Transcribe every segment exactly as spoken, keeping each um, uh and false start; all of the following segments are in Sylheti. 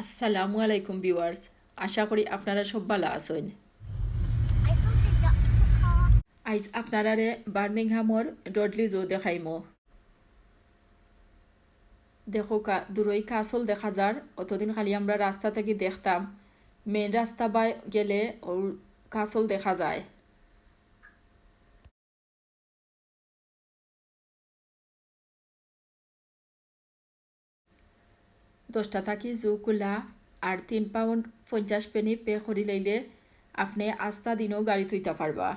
আসসালামু আলাইকুম viewers, আশা করি আপনারা সব ভালা আছইন। আইজ আপনারারে বার্মিংহামর ডডলি জু দেখাইমু। দেখউক্কা, দূরই কাসল দেখা যার। অতদিন খালি আমরা রাস্তা থাকি দেখতাম, মেইন রাস্তা বায় গেলে অউ কাসল দেখা যায়। দশটা থাকি জু খুলা, আর তিন পাউন্ড পঞ্চাশ পেনি পে করি লাইলে আপনে আস্তা দিনও গাড়ি থুইতা পারবা।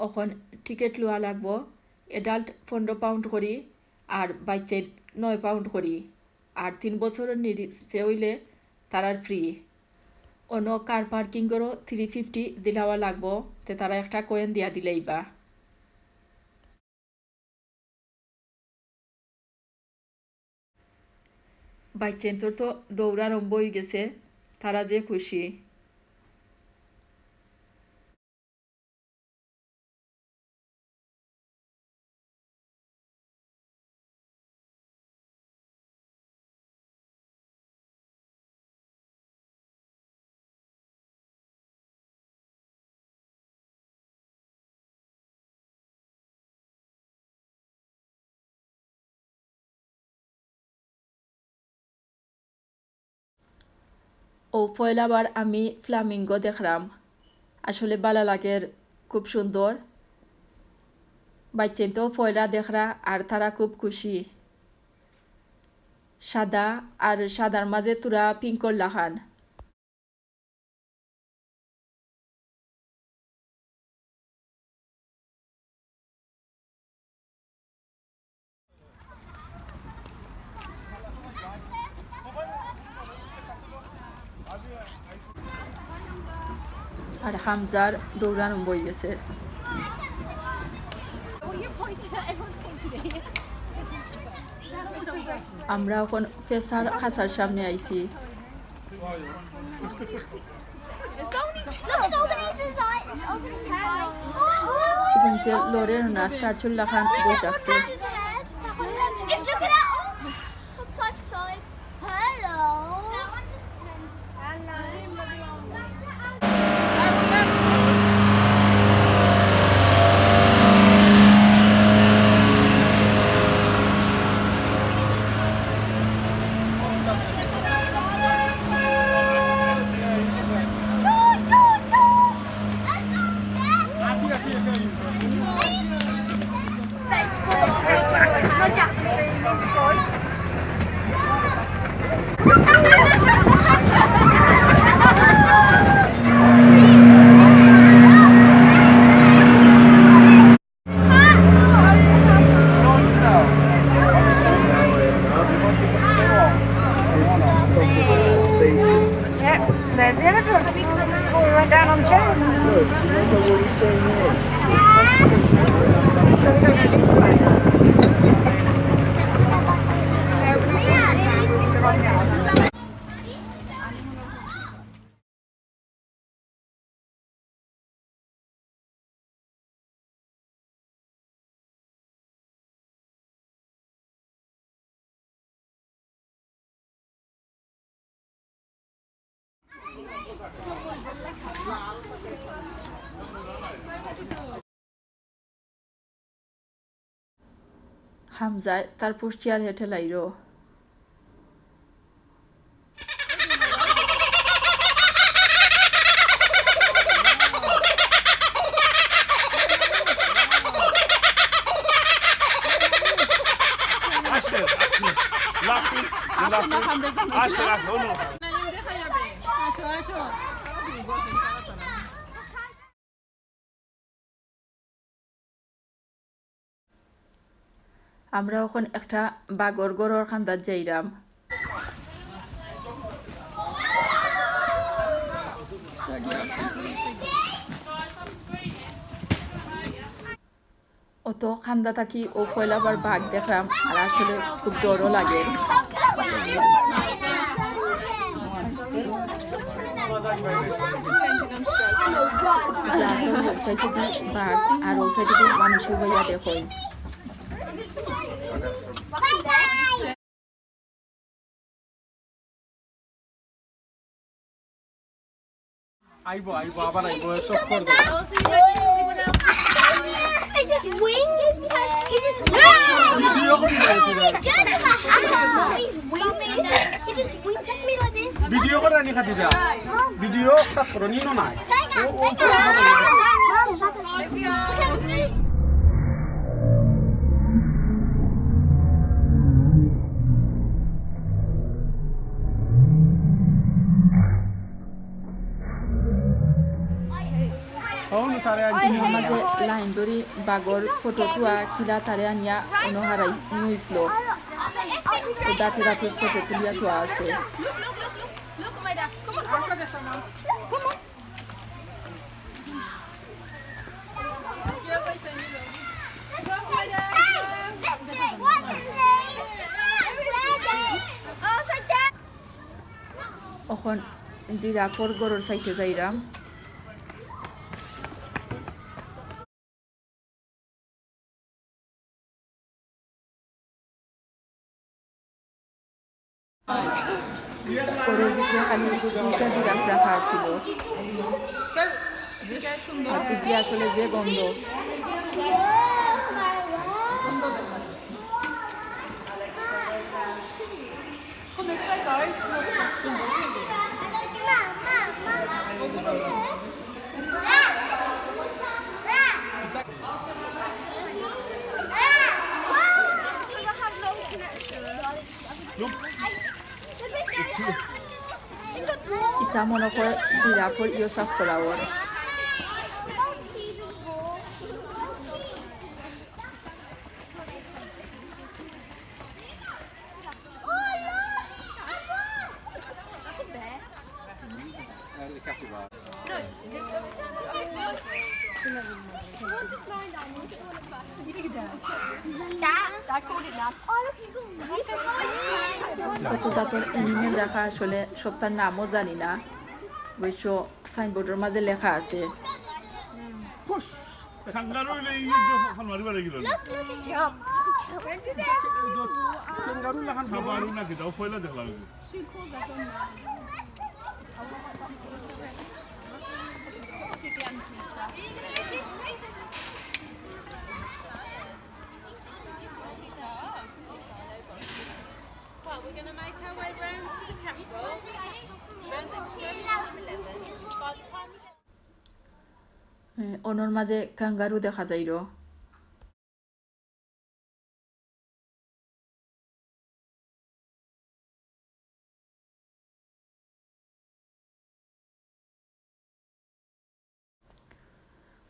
অখন টিকিট লওয়া লাগবো, adult পনরো পাউন্ড করি, আর বাচ্চাইন নয় পাউন্ড করি, আর তিন বছরর নিচে অইলে তারার ফ্রি। অনো কার পার্কিংরও থ্রি ফিফটি দিলাওয়া লাগবো, তে তারা একটা কয়েন দিয়া দিলাইবা। বাচ্চাইন্তর তো দৌড় আরম্ভ অইগেছে, তারা যে খুশি। অউ পয়লাবার আমি ফ্লামিঙ্গো দেখরাম, আসলে ভালা লাগের, খুব সুন্দর। বাচ্চাইন্তে পয়লা দেখরা আর তারা খুব খুশি। সাদা আর সাদার মাঝে থুড়া পিঙ্কর লাখান। আর হামজার দৌড় আরম্ভ অইগেছে। আমরা অখন ফেসার খাঁচার সামনে আইছি। Look, it's opening inside. It's opening inside. কিন্তু লড়ের না, স্ট্যাচুর লাখান বই থাকছে। It's looking at us from side to side. Hello. Hello. Yep, there's the elephant. Oh, we went down on chairs. So we go this way. হামজায় তার পুশচেয়ার হেঠে লাইরো। আসো, আসো। লাফি, লাফি। আসো, আসো, হুনো। আসো, আসো। আমরা অখন একটা বাঘর ঘরর কান্দাত যাইরাম। অত কান্দা থাকি অউ পয়লাবার বাঘ দেখরাম, আর আসলে খুব ডরও লাগে। গ্লাসর অউ সাইডেদি বাঘ আর অউ সাইডেদি মানুষে বইয়া দেখইন। আইবো, আইবো, আবার আইবো, চক্কর দেবো। It just winked. It just winked. Video করি না, এটা। He's winking. He just winked at me like this. Video করে আনি খাতি দা। ভিডিও একটা করো, নিনো না। অউ তারে আনতে ইনোর মাঝে লাইন ধরি বাঘর ফটো তুয়া কিলা তারে আনিয়া অনো হারাই নিছিল। অউ দাপে দাপে ফটো তুলিয়া তুয়া আছে। অখন জিরাফর ঘরর সাইডে যাইরাম। ঘরর ভিতরে খালি দুইটা জিরাফ রাখা আছিল। আর ভিতরে আসলে যে গন্ধ। ইতা মনো কয় জিরাফর ইয়ো সাফ করা অর। কত জাতর অ্যানিমেল রাখা, আসলে সবতার নামও জানি না, অবশ্য সাইনবোর্ডর মাঝে লেখা আছে। Kangaroo অইলে ই যে ফাল মারিবার লাগিল। Look, look, it's jump. Kangaroo লাখান খাবার না কিতা, পয়লা দেখলাম। She calls that one. Well, we're gonna make our way round to the castle. Round the eleven. By the time we get এ, অনর মাঝে কাঙ্গারু দেখা যাইর।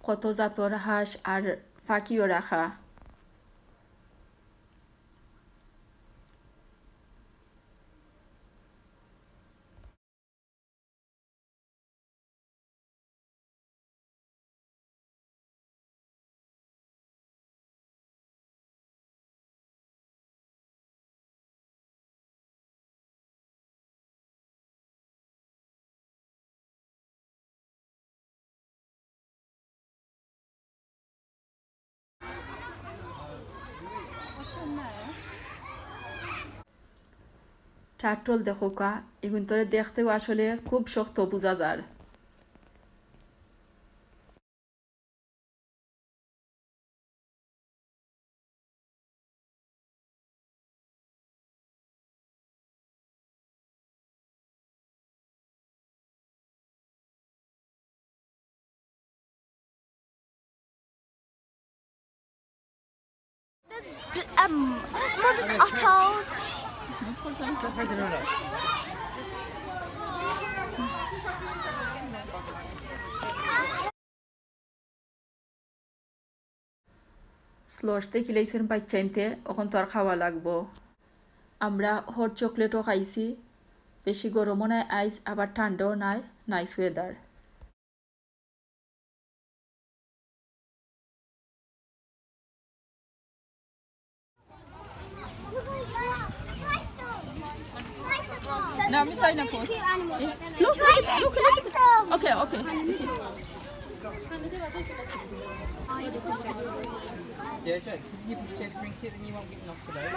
কত জাতর হাঁস আর পাখিও রাখা। টার্টল দেখউক্কা, ইগুইন্তরে দেখতেও আসলে খুব শক্ত বুঝা যার। There's, um, no, there's otters. Of course, I'm just... স্লশ দেখিলাইছইন বাচ্চাইন্তে, অখন তো আর খাওয়া লাগবো। আমরা হট চকলেটও খাইছি। বেশি গরমও নাই আইজ, আবার ঠান্ডাও নাই, nice weather। No, I'm sorry, no, look, look, look, look. Okay, okay. Yeah, Jake, since you pushed your drink here, then you won't get knocked today.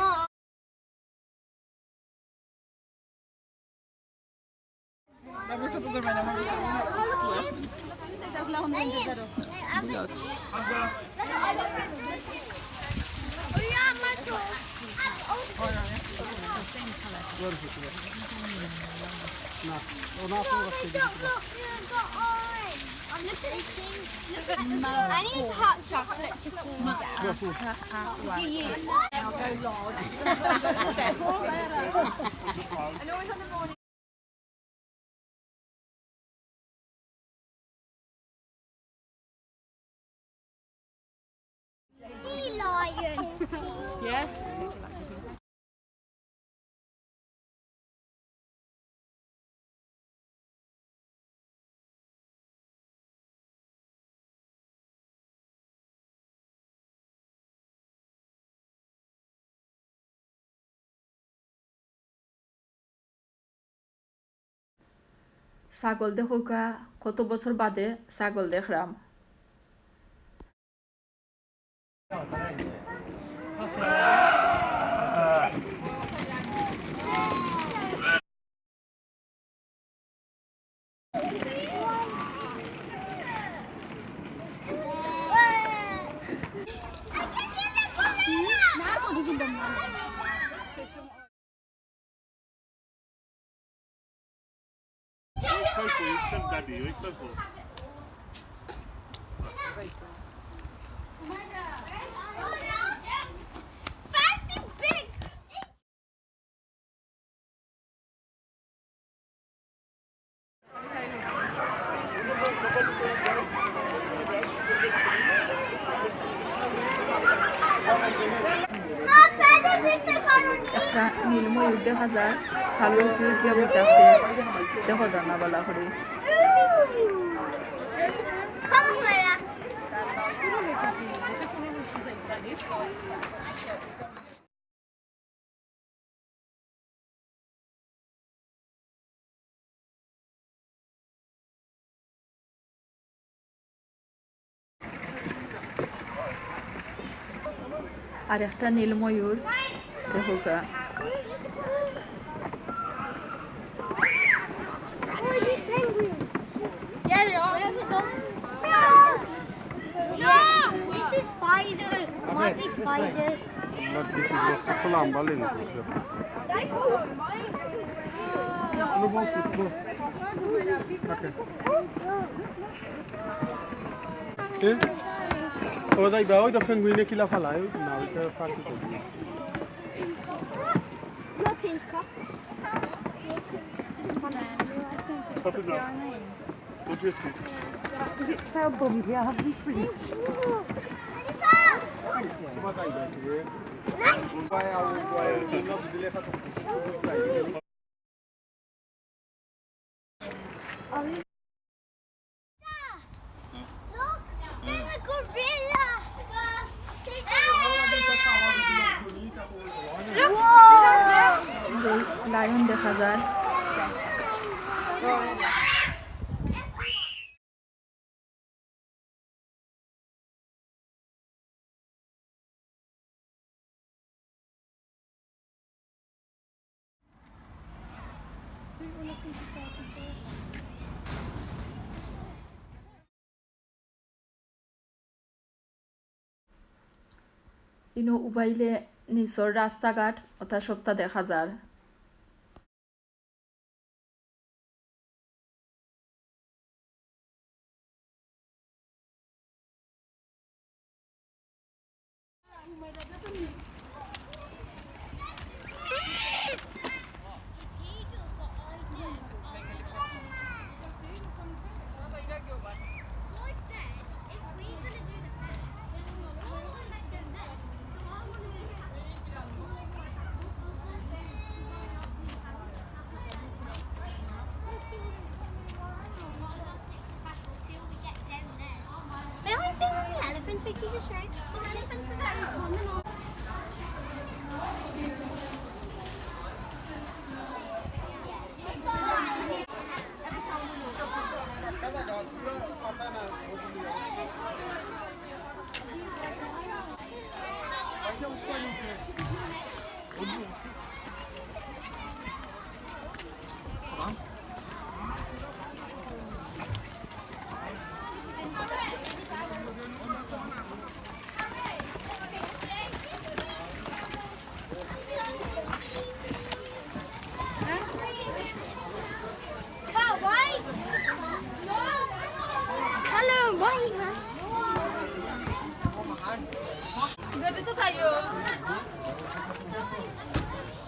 I need hot chocolate to cool me down. Do you? Sea lion. Yeah. ছাগল দেখউক্কা, কত বছর বাদে ছাগল দেখরাম। একটা নীল ময়ূর দেখা যার, ছালর উপরে উঠিয়া বইতাছে, দেখা যার না ভালা করি। আর একটা নীল ময়ূর দেখউক্কা। Yeah, they are. Where have you gone? No! It's a spider. What is spider? But this is just a lamba lens. Okay. Eh? Ora dai, va, ora penguin que la fala, eh? No, we can't find it. Nothing. Stop it now. Because it's so bumpy, I haven't sprinted. Look, there's a gorilla. Whoa! Lion দেখা যার। ইনো উবাইলে নিচর রাস্তাঘাট অতা সবতা দেখা যার।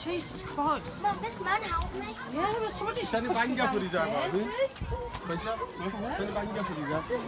Jesus Christ. Mum, this man helped me. Yeah, that's what he's Then it bang for his arm, eh? What's that? Then it bang for his arm. Not good.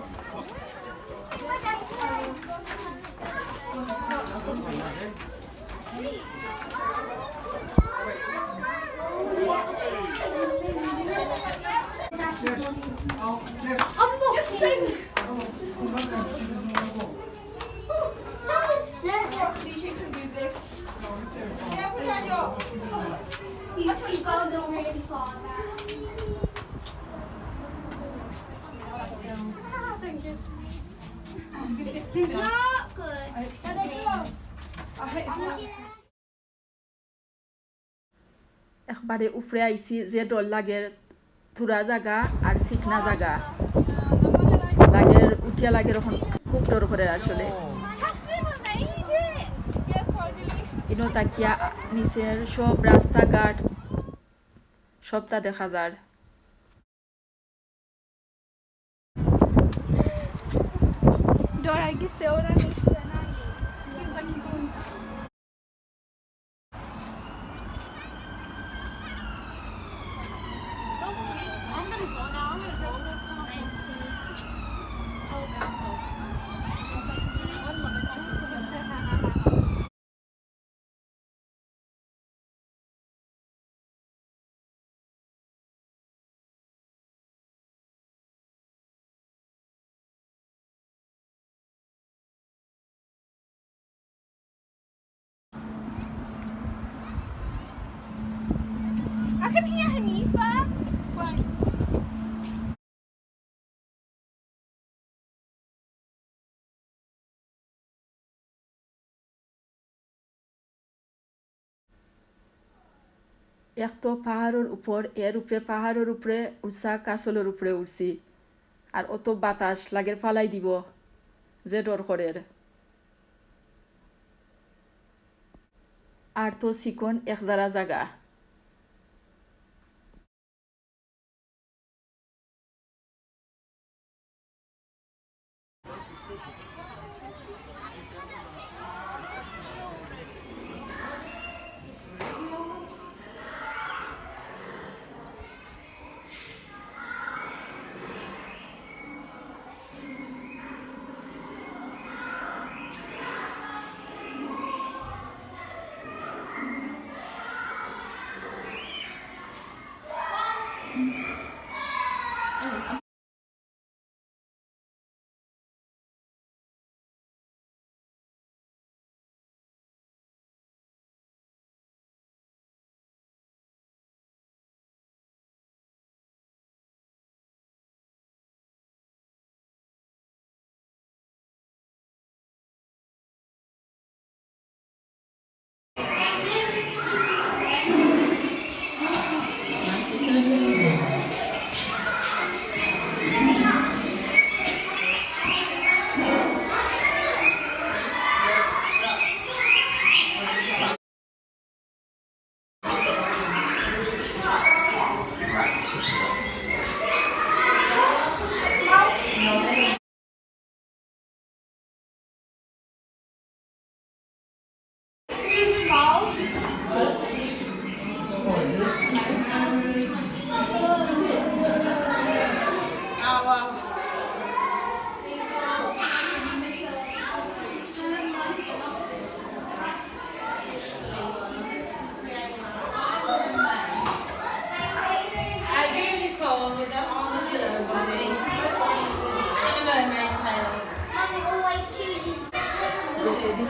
একবারে উপরে আইছি, যে ডর লাগের, থুড়া জাগা আর চিকনা জাগা। লাগের, উঠিয়া লাগের অখন খুব ডর করের আসলে। ইনো তাকিয়া নিচের সব রাস্তাঘাট সবটা দেখা যার। ডরাই গেছে, ওরা নিচ্ছে না। I can hear Hanifa. এক তো পাহাড়র উপর, এর উপরে পাহাড়র উপরে উষা কাছলর উপরে উঠছি। আর অত বাতাস লাগের ফালাই দিব, যে ডর করের। আর তো চিকন এক জারা জাগা।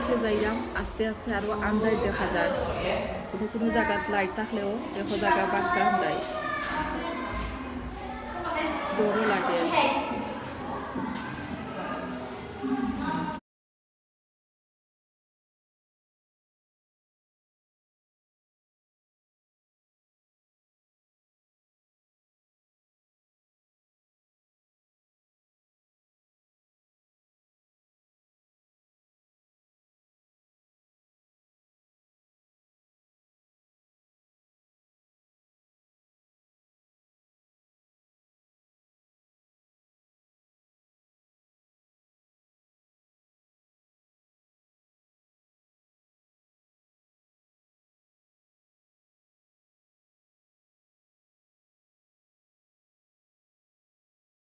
যে যাইরাম, আস্তে আস্তে আরো আন্দাইর দেখা যার। কুনু কুনু জাগাত light থাকলেও দেখো জাগা বাক্কা আন্দাইর। ডরও লাগে।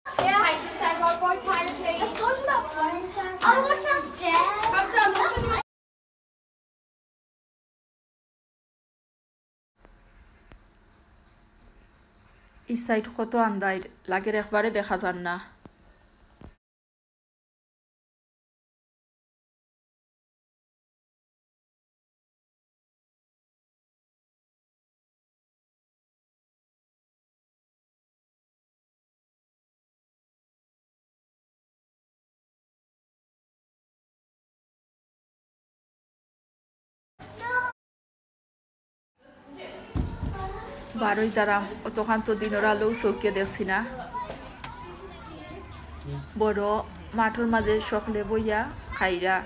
Yeah, I just said, "Rob Boy Tyler, please." Let's go to that phone. I want that stairs. I've done nothing. ই side কত আন্দাইর, লাগের একবারে দেখা যার না। বারোই যারাম, অতখান তো দিনর আলোও চউখে দেখছি না। বড় মাঠর মাঝে সকলে বইয়া খাইরা।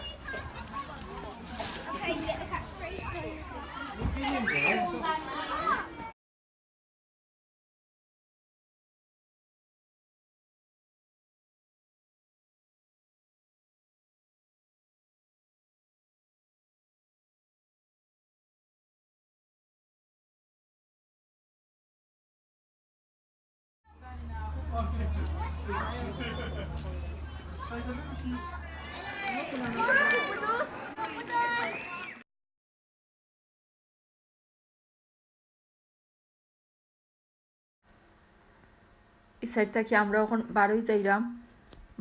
ই side থাকি আমরা অখন বারোই যাইরাম,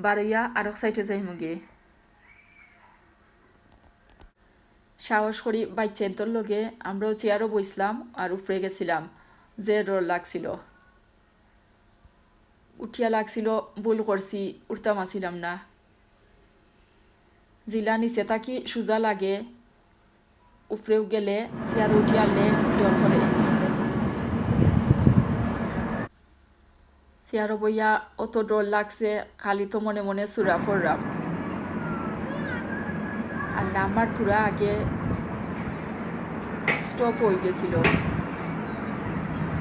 বারোইয়া আরক side-এ যাইমুগি। সাহস করি বাইচ্চাইন্তর লগে আমরাও চেয়ারো বইছলাম আর উপরে গেছিলাম, যে ডর লাগছিল। উঠিয়া লাগছিল, ভুল করছি, উঠতাম আছিলাম না। জিলা নিচে থাকি সুজা লাগে, উপরেও গেলে চেয়ারো উঠিয়া আরলে ডর করে। চেয়ারো বইয়া অত ডর লাগছে, খালি তো মনে মনে সুরা পড়রাম। আর নামার থুড়া আগে stop অই গেছিল।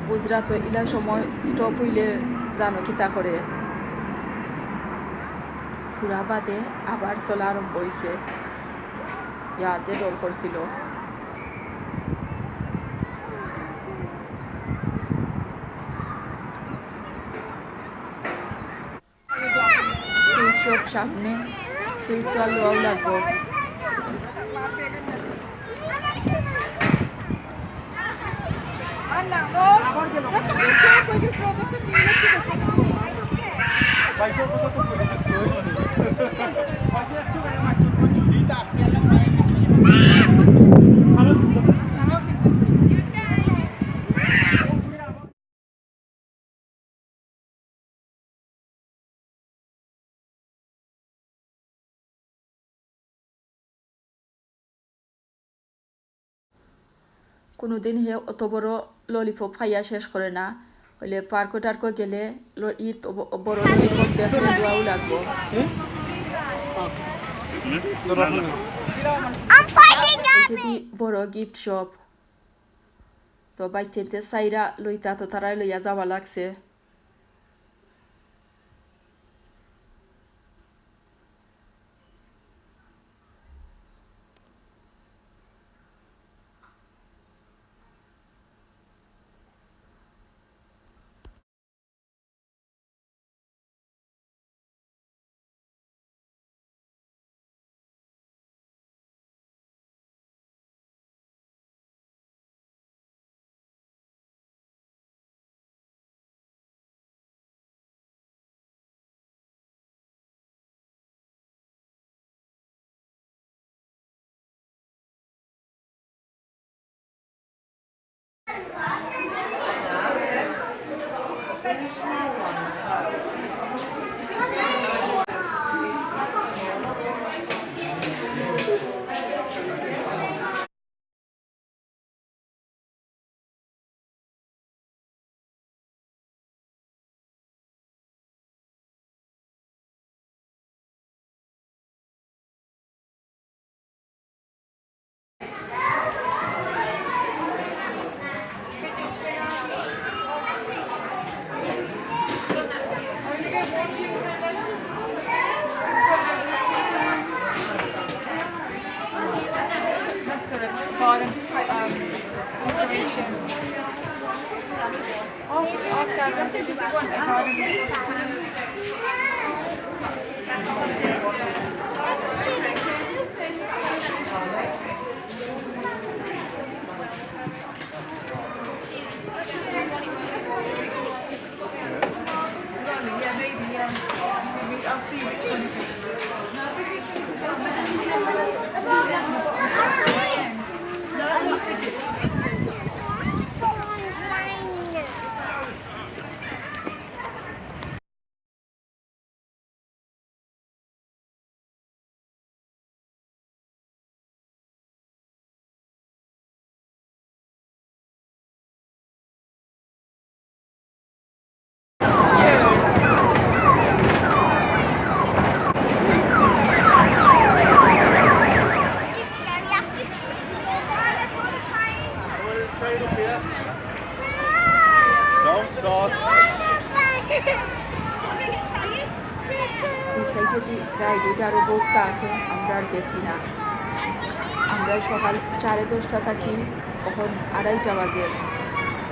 গুজরাতো ইলা সময় stop অইলে জানো কিতা করে? থুড়া বাদে আবার চলা আরম্ভ অইছে। ইয়া যে ডর করছিল। Sweet shop সামনে, sweet তো আর লওয়াউ লাগবো। কুনুদিন হে অত বড় lollipop খাইয়া শেষ করে না, অইলে পার্কো টার্কো গেলে ল-, ই তো ব-, বড় lollipop দেখলে লওয়াউ লাগবো। I'm finding out. ইটা দি বড় gift shop। তো বাইচ্চাইন্তে চাইরা লইতা, তো তারাই লইয়া যাওয়া লাগছে। Don't stop. এই সাইডেদি রাইড, ইটা আরো বউততা আছে, আমরা আর গেছি না। আমরা সকাল সাড়ে দশটা থাকি, অখন আড়াইটা বাজে,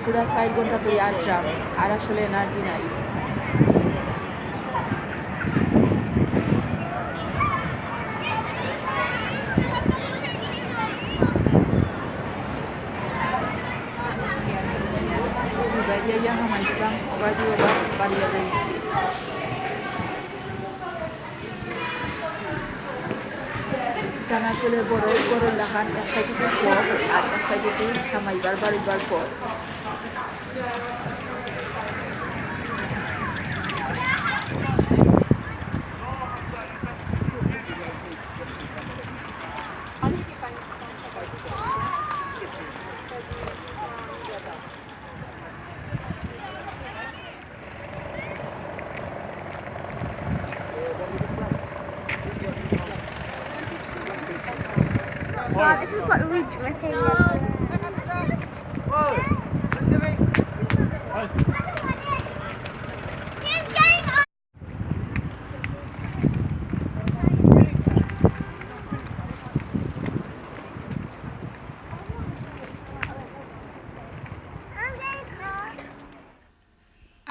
পুরা চাইর ঘন্টা ধরি আটরাম, আর আসলে এনার্জি নাই। জিবাই দিয়া ইয়া হামাইছিলাম, ওবায়দি ওবা বাড়িয়া যাই। ইখান আসলে বড় এক ঘরর লাখান, এক সাইডেদি শপ আর এক সাইডেদি হামাইবার বাড়িবার পথ। It was like really dripping.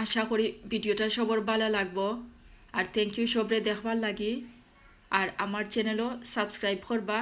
আশা করি ভিডিওটা সবর ভালা লাগবো। আর thank you সবরে দেখবার লাগি। আর আমার চ্যানেলও সাবস্ক্রাইব করবা।